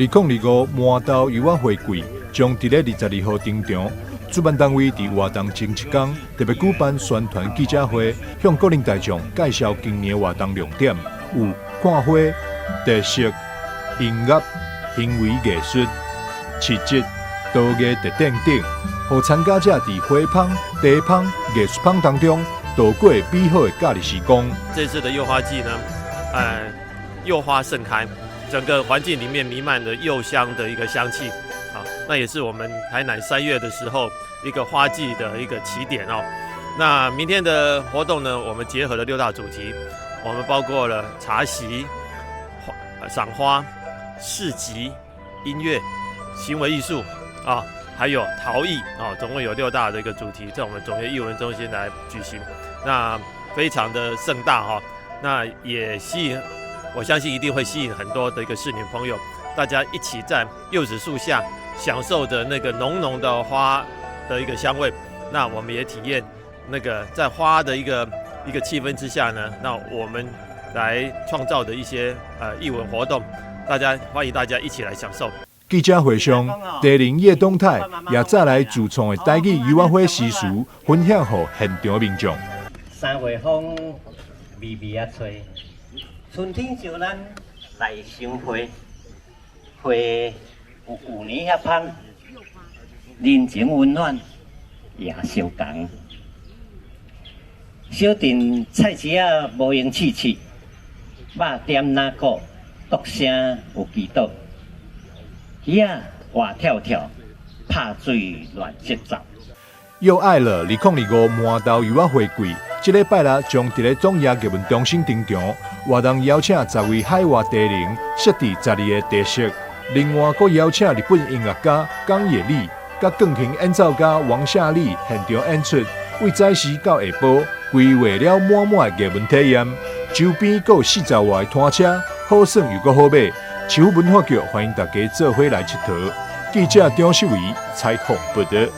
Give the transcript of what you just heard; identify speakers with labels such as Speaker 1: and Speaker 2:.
Speaker 1: 2025鰻豆柚仔花季將佇咧22號登場。主辦單位佇活動前一工特別舉辦宣傳記者會，向國民大眾介紹今年活動亮點，有看花、特色、音樂、行為藝術、市集、陶藝特展等，予參加者佇花芳、茶芳、藝術芳當中度過美好的假日時光。
Speaker 2: 這次的柚花季呢，柚花盛開，整個環境裡面彌漫着柚香的一個香氣，啊，那也是我們台南3月的時候一個花季的一個起點哦。那明天的活動呢，我們結合了六大主題，我們包括了茶席、花賞花、市集、音樂、行為藝術啊，還有陶藝啊，總共有六大的一個主題，在我們總會藝文中心來舉行，那非常的盛大哈，那也吸引，我相信一定會吸引很多的一個市民朋友，大家一起在柚子樹下享受着那個濃濃的花的一個香味，那我們也體驗那個在花的一個氣氛之下呢，那我們來創造的一些藝文活動，大家歡迎大家一起來享受。
Speaker 1: 記者會上，茶人葉東泰也再來自創的台語柚仔花詩詞分享予現場民眾。
Speaker 3: 三月風微微仔吹，春天招咱來賞花，花有舊年遐芳，人情溫暖也相仝。小鎮菜市仔無閒試試，肉店若顧，篤聲有祈禱。魚仔活跳跳，拍水亂節奏。
Speaker 1: 又愛了2025鰻豆柚仔花季，這禮拜六將佇咧總藝藝文中心登場。活動邀請10位海外茶人設置12個茶室，另外閣邀請日本音樂家岡野麗、佮鋼琴演奏家王夏麗現場演出，為早時到下晡規劃了滿滿的藝文體驗。周邊閣有40外個攤車，好耍又閣好買。市府文化局歡迎大家做伙來𨑨迌。記者張世維採訪報導。